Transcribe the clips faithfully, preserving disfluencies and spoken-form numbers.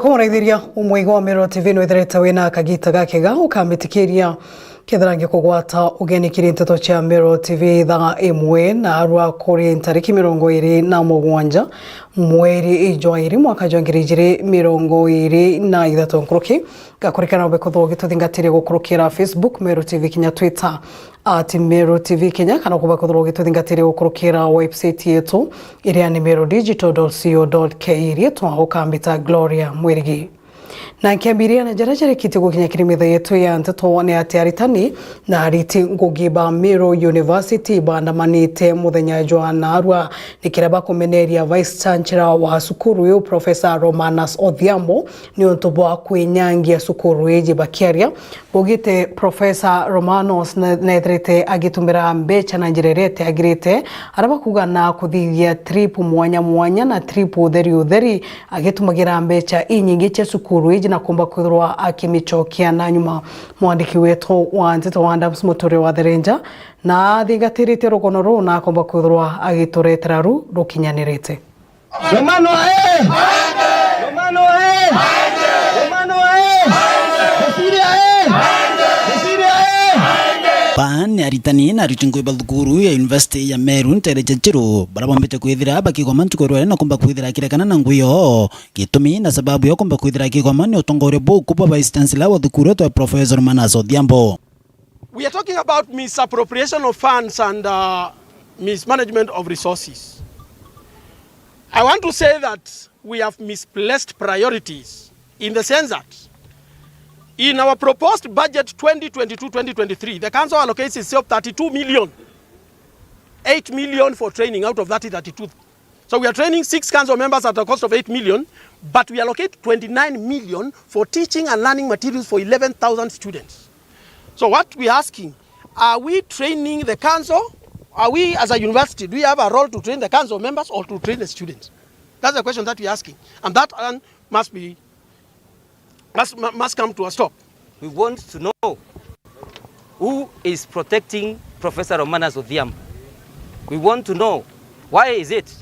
Kumuraithiria umwigwa wa Meru T V nwithirite wina kagita gakega ukambitikiria kethira ngikugwata ugeni kiri nteto cia Meru T V thaa imwe na arua kuri ntariki mirongo iri na mugwanja mweri jwa iri mwaka jwa ngiri ijiri mirongo iri na ithatu nkuruki. Ngakurikana ube kwithirwa ugituthingatiria gukurukira Facebook Meru T V kinya Twitter at Meru T V Kenya, kana kuba kwithirwa ugituthingatiria gukurukira website yetu iria ni meru digital dot co dot ke. Riitwa ukambita Gloria Mwirigi. Na nkiambiria na jaria jarikitie gukinya kiri metha yetu ya nteto ni ati aritani na ariti ngugi ba Meru University baandamanite muthenya jwa narua ni kiria bakumeneria Vice Chancellor wa cukuru iu Professor Romanus Odhiambo niuntu bwa kwinyangia cukuru iji. Bakiaria, baugite Professor Romanus ne-, neethirite agitumira mbecha na njira iria itiagirite, aria bakuuga na kuthithia trip mwanya mwanya na trip utheri utheri, agitumagira mbecha inyingi cia cukuru iji na kumba kwithirwa akimicokia na nyuma. Mwandiki wetu wa nteto wa Adams Muture wa Therenja na athingatiritie rugono ruu na akomba kwithirwa agituretera ru rukinyanirite. Romano ae! Romano ae! Romano ae! Giciria ae! Giciria ae! Baa ni aritani na aruti ngugi ba thukuru ya University ya Meru ntere cia Njiru, baria bombite kwithira bakigoma ntuku ya rwari na kumba kwithira akirekana na ngugi yoo. Gitumi na sababu ya kumba kwithira akigoma ni utongoria buku bwa Vice Chancellor wa thukuru yetu ya Professor Romanus Odhiambo. We are talking about misappropriation of funds and, uh, mismanagement of resources. I want to say that we have misplaced priorities in the sense that in our proposed budget twenty twenty-two twenty twenty-three, the council allocates itself thirty-two million, eight million for training out of that thirty-two. So we are training six council members at a cost of eight million, but we allocate twenty-nine million for teaching and learning materials for eleven thousand students. So what we are asking, are we training the council? Are we, as a university, do we have a role to train the council members or to train the students? That's the question that we are asking. And that one must be, must, mu-, must come to a stop. We want to know who is protecting Professor Romanus Odhiambo. We want to know why is it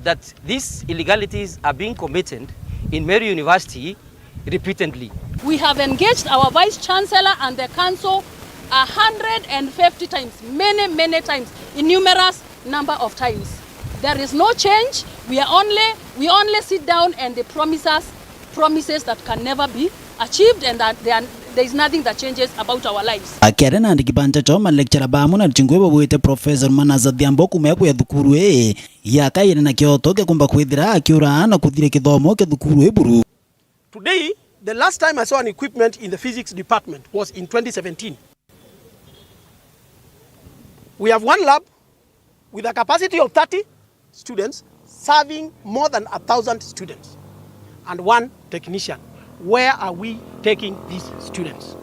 that these illegalities are being committed in Meru University repeatedly. We have engaged our Vice Chancellor and the council a hundred and fifty times, many, many times, in numerous number of times. There is no change. We are only, we only sit down and they promise us promises that can never be achieved and that there are, there is nothing that changes about our lives. Akiaria na andiki ba nteto, ma lecturer bamwe na aruti ngugi babwite Professor Romanus Odhiambo kuuma ya kuya thukuru ii, yaka iri na kioto kia kumba kwithira akiura na kuthiria kithomo kia thukuru ii buru. Today, the last time I saw an equipment in the physics department was in twenty seventeen. We have one lab with a capacity of thirty students serving more than a thousand students and one technician. Where are we taking these students?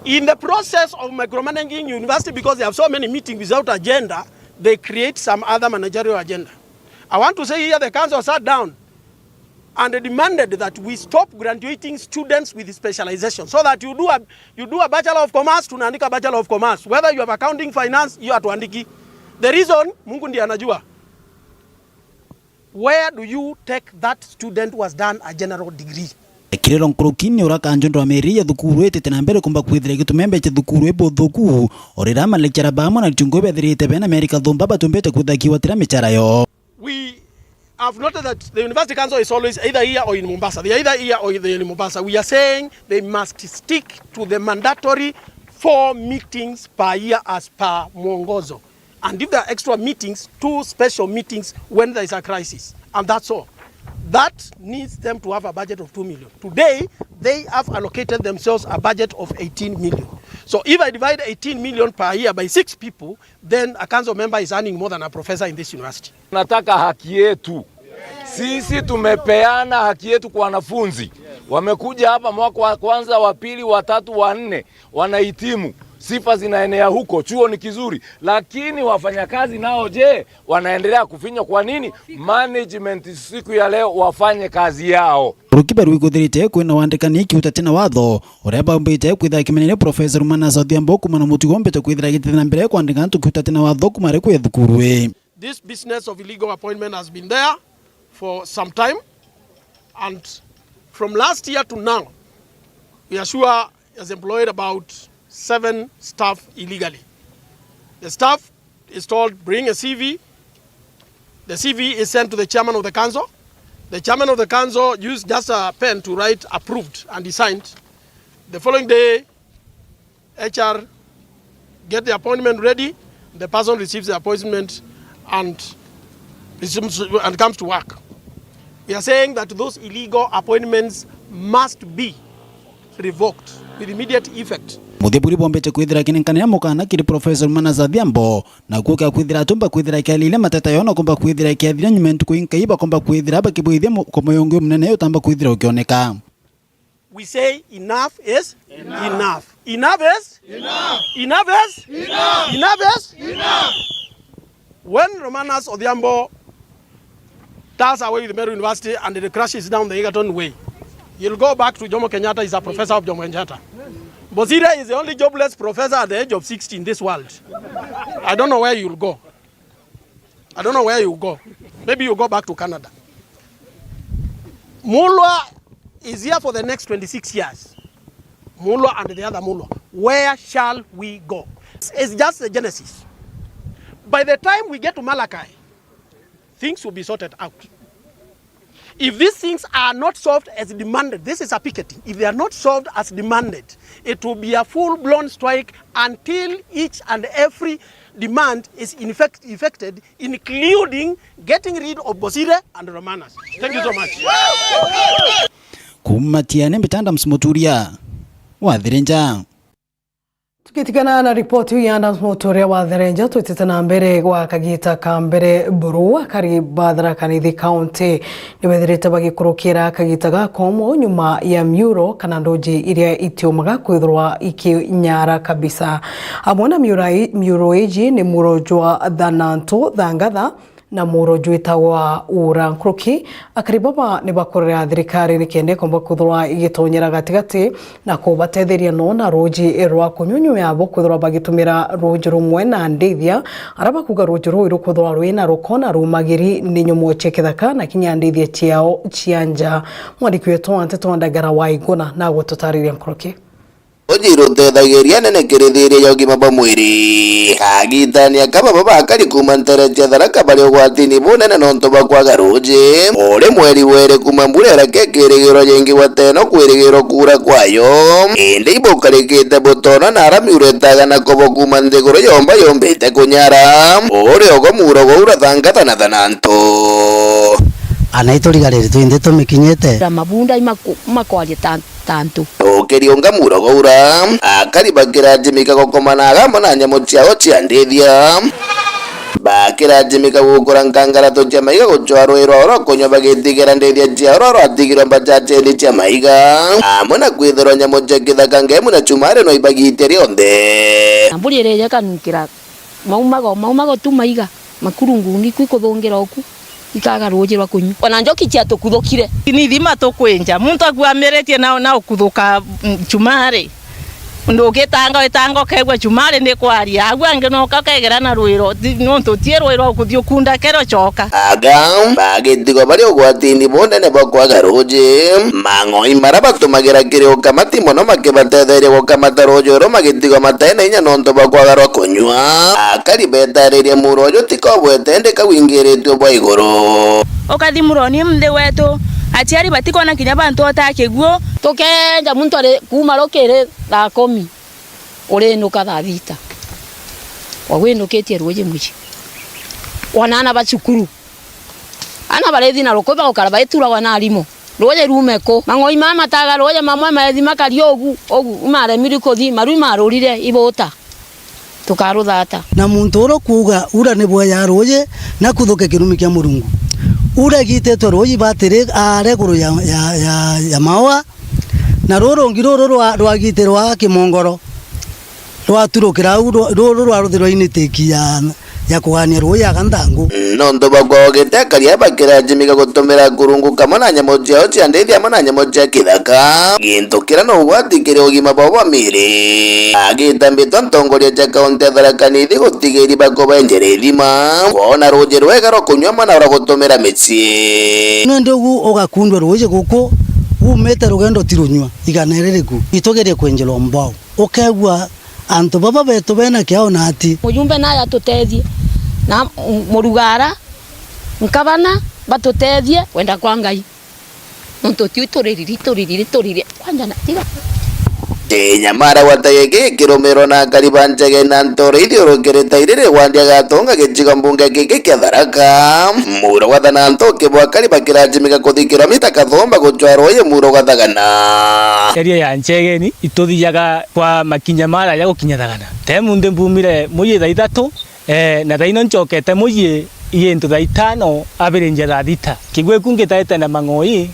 In the process of micromanaging university, because they have so many meetings without agenda, they create some other managerial agenda. I want to say here the council sat down and demanded that we stop graduating students with specialization, so that you do a, you do a Bachelor of Commerce, tunaandika Bachelor of Commerce. Whether you have accounting, finance, hiyo hatuandiki. The reason, Mungu ndiye anajua. Where do you take that student who has done a general degree? Kiriro nkuruki ni ura kanjo ndwa meri ya thukuru itite na mbere kumba kwithira igituma mbecha thukuru ibuthuku, urira ma lecturer bamwe na aruti ngugi bethirite bena meri kathumba batumbite kwitha kiwatira michara yo. We have noted that the University Council is always either here or in Mombasa. They are either here or they are in Mombasa. We are saying they must stick to the mandatory four meetings per year as per mwongozo. And if there are extra meetings, two special meetings when there is a crisis. And that's all. That needs them to have a budget of two million. Today, they have allocated themselves a budget of eighteen million. So if I divide eighteen million per year by six people, then a council member is earning more than a professor in this university. Tunataka haki yetu. Sisi tumepeana haki yetu kwa wanafunzi. Wamekuja hapa mwaka wa kwanza, wa pili, wa tatu, wa nne, wanahitimu. Sifa zinaenea huko, chuo ni kizuri. Lakini wafanyakazi nao je, wanaendelea kufinywa kwa nini? Management siku ya leo wafanye kazi yao. Rukiba rwiguthirite kwina wandikani kiuta tina watho, uria baumbite kwitha kimenene Professor Romanus Odhiambo kumana mutugo mbite kwithira gitithina mbere kwandika antu kiuta tina watho kumare kuya thukuru ii. This business of illegal appointment has been there for some time, and From last year to now, we are sure has employed about seven staff illegally. The staff is told, "Bring a C V." The C V is sent to the chairman of the council. The chairman of the council used just a pen to write "approved" and he signed. The following day, H R get the appointment ready, the person receives the appointment and resumes and comes to work. We are saying that those illegal appointments must be revoked with immediate effect. Muthia buri bwombete kwithira kinenkanira mukana kiri Professor Manasseh Odhiambo, na kuo kia kwithira atumba kwithira kiariria mateta yao na kumba kwithira kiathira nyuma ya ntuku inkai bakomba kwithira bakibwithia mu-, komo yongi munene utamba kwithira ukioneka. We say enough is enough. Enough is enough. Enough is enough. Enough is enough. When Romanus Odhiambo does away with Meru University and it crashes down the Egerton Way, you'll go back to Jomo Kenyatta, is a professor of Jomo Kenyatta. Bosire is the only jobless professor at the age of sixty in this world. I don't know where you'll go. I don't know where you go. Maybe you go back to Canada. Mulwa is here for the next twenty-six years. Mulwa and the other Mulwa. Where shall we go? It's just the genesis. By the time we get to Malachi, things will be sorted out. If these things are not solved as demanded, this is a picketing. If they are not solved as demanded, it will be a full-blown strike until each and every demand is in fact effected, including getting rid of Bosire and Romanus. Thank you so much. Kuuma Tiene, Mbitanda Msimuturia wa Thirinja. Tugitigana na ripoti iu ya Adams Muturia wa Therenja, twitite na mbere gwa kagita ka mbere buru, akari ba Tharaka Nithi County ni bethirite bagikurukira kagita ga komo nyuma ya miuro kana nduji iria itiumaga kwithirwa ikinyara kabisa. Amwe na miura i-, miuro iji ni muro jwa Thanantu, Thangatha, na muro jwitagwa Ura. Nkuruki, akari baba ni bakurira thirikari ni kenda ikomba kwithirwa igitonyera gatigati na kubatetheria no na ruji rwa kunywa nyuma yabo kwithirwa bagitumira ruji rumwe na ndithia, aria bakuga ruji ruu rukwithirwa rwi na ruko na rumagiri ni nyomo cia kithaka na kinya ndithia ciao cia nja. Mwandiki wetu wa nteto Ndagara wa Iguna na gututariria nkuruki. Ruji rutethagiria nene kiri thiria ya ugima bwa mwiri. Kagitani aka baba bakari kuuma ntere cia Tharaka bari ugwatini bunene nontu bwa kwaga ruji. Uri mweri weri kuuma mbura irake ikirigirwa jingi gwateno kwirigirwa kuura kwayo. Indi ibukarikite butona na ara miuro itaga na kobo kuuma nthiguru yomba yumbite kunyara. Uri ogo muro gwa Ura, Thangata na Thanantu. Ana iturigariri twinthe tumikinyite. Na mabunda imaku-, makwaria ta, ta antu. Ukiriunga muro gwa Ura, akari bakirajimika gukomana agamo na nyamu ciao cia ndithia. Bakirajimika gukura nkangaratu cia maiga gucwa rui rwao rwa kunywa bagitigera ndithia ciao rwa rwatigirwe mbachacheni cia maiga. Amwe na kwithirwa nyamu cia kithaka ngemu na chumari no ibagiite rionthe. Na mburi iria ikanukira Maumago, maumago tu maiga, makurungungi kwi kuthungira oku, ikaga ruuji rwa kunywa. Ona njoki ciatukuthukire. Ni ithima tukwinja. Muntu akuamiritie na, na ukuthuka, mm, chumari. Ndugitanga, witanga ukegua chumari ni kwaria. Agu angi noka ukegera na rwiro. Ti, nontu ti rwiro ukuthi ukunda kero coka. Aga, bagitigo bari ugwatini bunene bwa kwaga ruuji. Mang'oi mara batumagira kiri ukamati mono makibatetheria gukamata ruuji uru magitigwa matena inya nontu bwa kwaga rwa kunywa. Akari betaririe muro uju ti kobwete indi kawingiritue bwa iguru. Ukathi muroni nthi wetu, aciari batikwona kinya bantu otaa kiguo. Tukenja muntu ari kuuma rukiri thaa kumi, urinuka thaa thita. Wawinukitie ruuji mucii. Ona ana ba cukuru. Ana barithi na rukui bagukara baituragwa na arimu. Ruuji ruume ku? Mang'oi mama mataga ruuji, mamwe maethi makaria ugu, ugu, imaremiri kuthi, maru imarurire, ibuta. Tukaruthata. Na muntu uria kuuga, "Ura ni bweya ruuji, na kuthuke kirumi kia Murungu." Ura igititwe ruuji batiri, aare iguru ya, ya, ya, ya maua, na ruru rungi ruru rwa, rwagitirwa kimongoro, rwaturukira au, ru-, ruru rwaruthirwa initiki ya, ya kugania ruuji aga nthangu. Nontu bwa kwagogete akari aa bakirajimika gutumira kurungu kamwe na nyamu ciao cia ndithi amwe na nyamu cia kithaka, gintu kiria ni ugwati kiri ugima bwao bwa miiri. Agita mbitwa ntongoria cia kaunti ya Tharaka Nithi gutigiri bakubenjera ithima, kwona ruuji rwega rwa kunywa amwe na rwa gutumira micii. Nandi ugu ugakundwa ruuji guku, Umite rugendo ti runyua, igana ririku, itugerie kwenjerwa mbwau. Ukegua antu baba betu bena kiao na ati. Mujumbe naye atutethie, na Murugara, Nkabana batutethie, kwenda kwa Ngai. Nontu tiu tuririri, tuririri, tuririri. Kwanja na tiga. Kinyamara gwata giki gikirumirwa na akari ba Nchege na Ntori ithiurukirite iriri gwandia gatonga gicigo mbunge giki kia Tharaka. Muro gwa Thananto kibwa akari bakirajimika kuthi kilomita kathomba guchwa rui muro gwa Thagana. Area ya Nchegeni ituthiaga kwa makinya mara ya gukinya Thagana. Te munthi mbumire muyi thaa ithatu, Eh, na thaino ncokete muyi i gintu thaa itano abirinjia thaa thita. Kigwe ku ngitaite na mang'oi,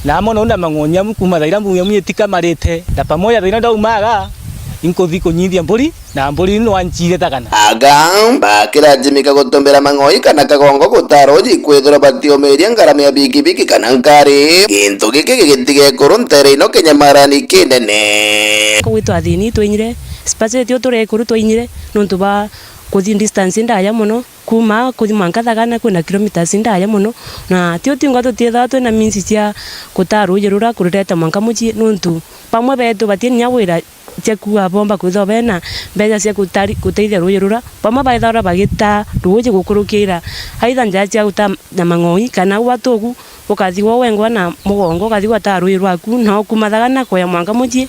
na amo nau na mang'oi amu kuuma thaa iria mbuge muyi tikamarite, na pamoja thaino ndaumaga, inkuthi kunyithia mburi, na mburi ino anchire Thagana. Aga, bakirajimika gutumira mang'oi kana kagongo gutara uji kwithirwa batiumiria ngarama ya bikibiki kana nkari. Gintu giki gigitiga ekuru ntere ino kinyamarani kinene. Kugwitwa athini twinyire, specially tio turi ekuru twinyire, nontu ba kuthi distance ndaya mono, kuuma kuthi mwanka Thagana kwina kilometres ndaya mono, na tio twingwa tutiithaga twina means cia gutaa ruuji rura kurireta mwanka mucii, nontu bamwe beetu batina inya wira cia kuuga boomba kwithirwa bena mbeca cia gutari-, guteithia ruuji rura. Bamwe baithaira bagitaa ruuji gukurukira either njaa cia gutaa na mang'oi, kana uu atugu ukathigwa wengwa na mugongo, ukathigwa utaa ruuji rwaku, na ukuuma Thagana kuuya mwanka mucii,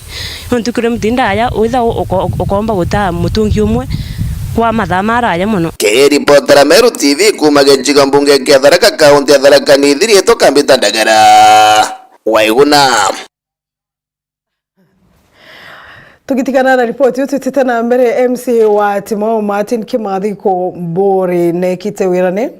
nontu kilomita indaya, withagwa uko-, ukoomba gutaa mutungi umwe kwa mathaa maraya mono. Kiripotera Meru T V kuuma gicigo mbunge kia Tharaka, kaunti ya Tharaka Nithi, riitwa Kambita Ndagara. Waiguna. Tugitigana na ripoti iu, twitite na mbere. M C A wa Timau Martin Kimathi Kumburi neekite wirane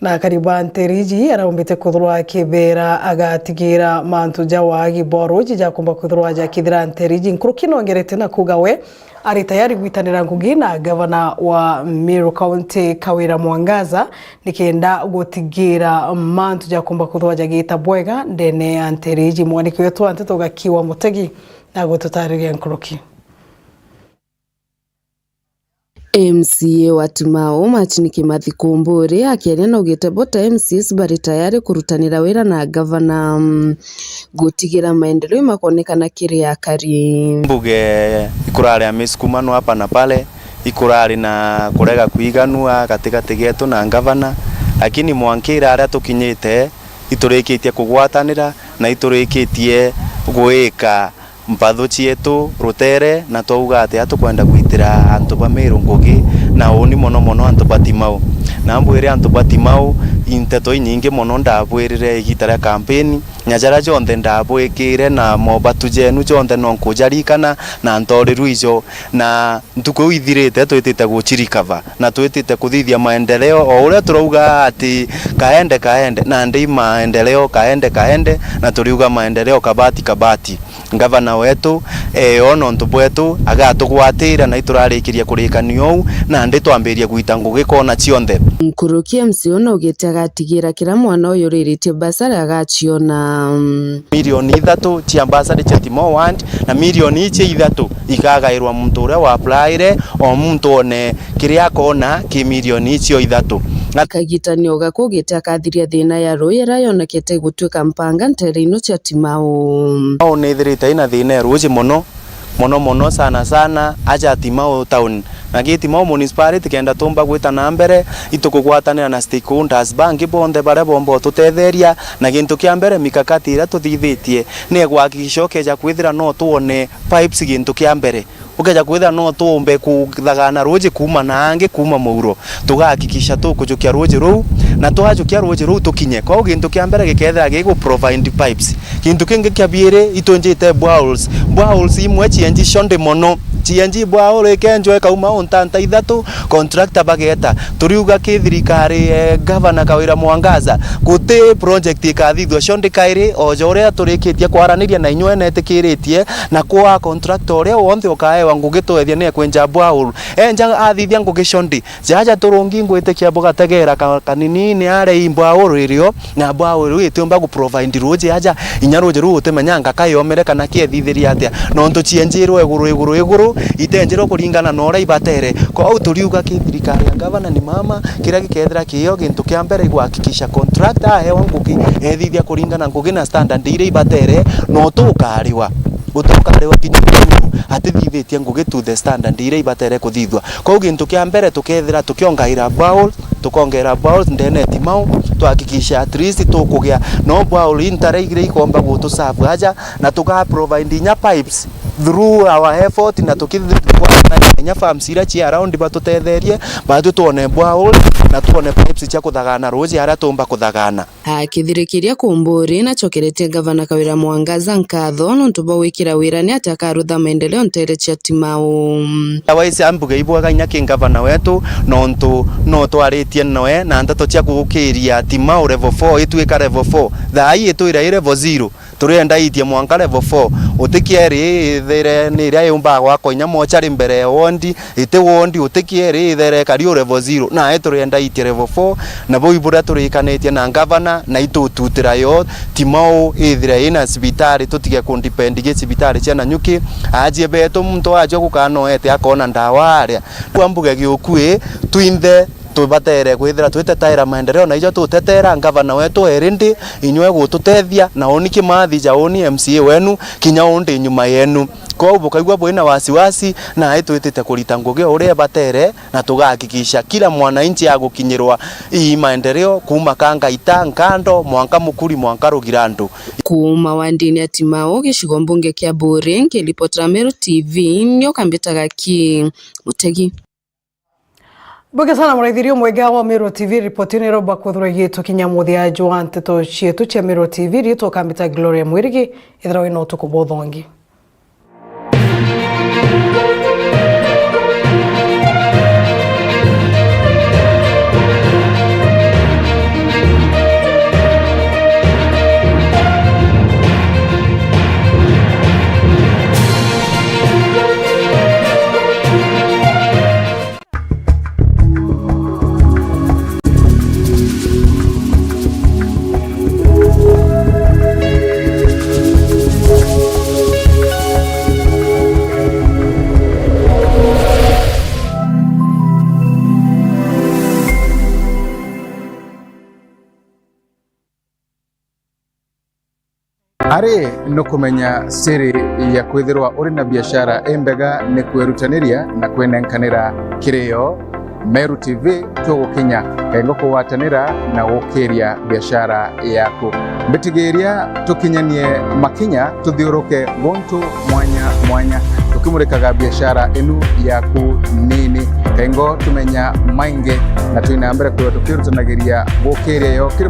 na akari ba Nteriji, araumbite kwithirwa akibeera agatigira mantu ja waagi bwa ruuji jakumba kwithirwa jakithira Nteriji. Nkuruki nongerete na kuuga we ari tayari gwitanira ngugi na gavana wa Meru County Kawira Mwangaza nikenda gutigira mantu jakumba kwithirwa jagiita bwega ndene ya Nteriji. Mwandiki wetu wa nteto Gakiwa Mutegi na gututariria nkuruki. M C A wa Timau, Martin Kimathi Kumburi, akiaria naugite bo ta M C As bari tayari kurutanira wira na gavana, mm, gutigira maendeleo imakonekana kiri akari. Mbuge ikurari a misukumano hapa na pale, ikurari na kurega kwiganua gatigati getu na ngavana, lakini mwanka ira aria tukinyite, iturikitie kugwatanira na iturikitie gwika mpathu cietu rutere, na twauga atia tukwenda gwitira antu ba Meru ngugi, na uuni mono mono antu ba Timau. Na mbwire antu ba Timau, i nteto inyingi mono ndabwirire igita ria kampeni, na jaria jonthe ndabwikire na mobatu jenu jonthe no nkujarikana na ntorirua ijo, na ntuku iu ithirite twitite gucirikava na twitite kuthithia maendeleo o uria turauga ati kaende kaende, nandi i maendeleo kaende kaende, na turiuga maendeleo kabati kabati. Ngavana wetu, ee, o nontu bwetu, agatugwatira na iturarikiria kurikania uu, nandi twambiria gwita ngugi kona cionthe. Nkuruki M C A uyu naugite agatigira kira mwana uyu uriritie bursary agaciona. Milioni ithatu cia bursary cia Timau Ward, na milioni icio ithatu ikagairwa muntu uria wa applyire, o muntu one kiria akona ki milioni icio ithatu. Na kagitani o gakugite akathiria thina ya ruuji iria yonekete igutwika mpanga ntere ino cia Timau. Timau nithirite ina thina ya ruuji mono, mono mono, sana sana aja Timau town. Na gi Timau municipality kenda tumba gwita na mbere, itukugwatanira na stakeholders bangi bonthe baria bomba ututetheria, na gintu kia mbere mikakati iria tuthithitie ni ya kuhakikisha ukeja kwithira no twone pipes gintu kia mbere. Ukeja kwithira no tuumbe kuthagana ruuji kuuma na angi kuuma muuro, tugahakikisha tukujukia ruuji ruu, na twajukia ruuji ruu tukinye. Kwou gintu kia mbere gikethira gigu provide pipes. Gintu kingi kia biiri, itwenjite boreholes. Boreholes imwe cienji condi mono. Cienji borehole ikenjwa ikauma o ntanta ithatu, contractor bageeta. Turiuga ki thirikari, eh, Governor Kawira Mwangaza, guti project ikathithua condi kairi, o ja uria turikitie kwaraniria na inywe netikiritie, na kwa contractor uria wonthe ukaewa ngugi tweethia ni ekwenja borehole, enja athithia ngugi condi. Jaja turungi ngwitikia bugategera ka-, kanini ni aria i borehole irio, na borehole iu itiumba gu provide ruuji aja, inya ruuji ruu utimenyanga ka yomere kana kiethithirie atia, nontu cienjirwe iguru, iguru, iguru, itenjerwe kuringana na uria ibatere. Kwou turiuga ki thirikari ya gavana ni mama, kiria gikethira kiyo gintu kia mbere igwakikisha contractor ahewa ngugi, ethithia kuringana ngugi na standard iria ibatere, na utukariwa, utukariwa kinya atithithitie ngugi to the standard iria ibatere kuthithua. Kwou gintu kia mbere tukethira tukiongaira borehole, tukongera borehole ndene ya Timau, twahakikisha at least tukugia no borehole intare iria ikomba gutuserve aja, na tuga provide inya pipes through our effort, na tukithikwana inya farms iria ci around batutetherie, batwi twone borehole na twone pipes cia kuthagana ruuji aria tumba kuthagana. Akithirikiria Kumburi, nacokeretie ngavana Kawira Mwangaza nkatho nontu bwa gwikira wira ni ati akarutha maendeleo ntere cia Timau. Otherwise, ambuge ibwega inya ki ngavana wetu, nontu no twaritie noe na ndeto cia gukiria Timau level four itwika level four. Thaa ii itwira i level zero. Turienda iitie mwanka level four. Utikieri ithere ni iria yumbaga gwakwa inya mochari mbere ya wondi, iti wondi, utikieri ithere ikari u level zero. Nae turienda iitie level four, na buu buria turikanitie na ngavana, na itututira yo, Timau ithire ina cibitari, tutige kundepend gi cibitari cia Nanyuki. Ajie betu muntu ajua gukanoete akona ndawa aria. Kwa mbuge giukui, twinthe tubatere kwithira twitetaira maendeleo, na ijo tutetera ngavana wetu erindi inywe gututethia, na uni Kimathi ja uni M C A wenu, kinya undi nyuma yenu. Kwou bukaigua bwina wasiwasi, nae twitite kurita ngugi o uria ibatere, na tugahakikisha kila mwananchi agukinyirwa ii maendeleo, kuuma Kangaita, Nkando, mwanka Mukuri, mwanka Rugirandu. Kuuma wandini ya Timau, gicigo mbunge kia Buuri, nkiripotera Meru T V, nyoka mbitaga ki Mutegi. Mbuge sana muraithirio mwega wa Meru T V, ripoti ni roba kuthura gitu kinya muthia jwa nteto cietu cia Meru T V, riitwa kambita Gloria Mwirigi, ithira wina utuku buthongi. Ari nukumenya siri ya kwithirwa uri na biashara imbega ni kwirutaniria na kwinenkanira kiri yo. Meru T V tugukinya kengo kugwatanira na gukiria biashara yaku. Mbitigiria tukinyanie makinya tuthiuruke guntu mwanya mwanya tukimurikaga biashara inu yaku nini. Kengo tumenya maingi na twina mbere kwithirwa tukirutanagiria gukiria yo kiri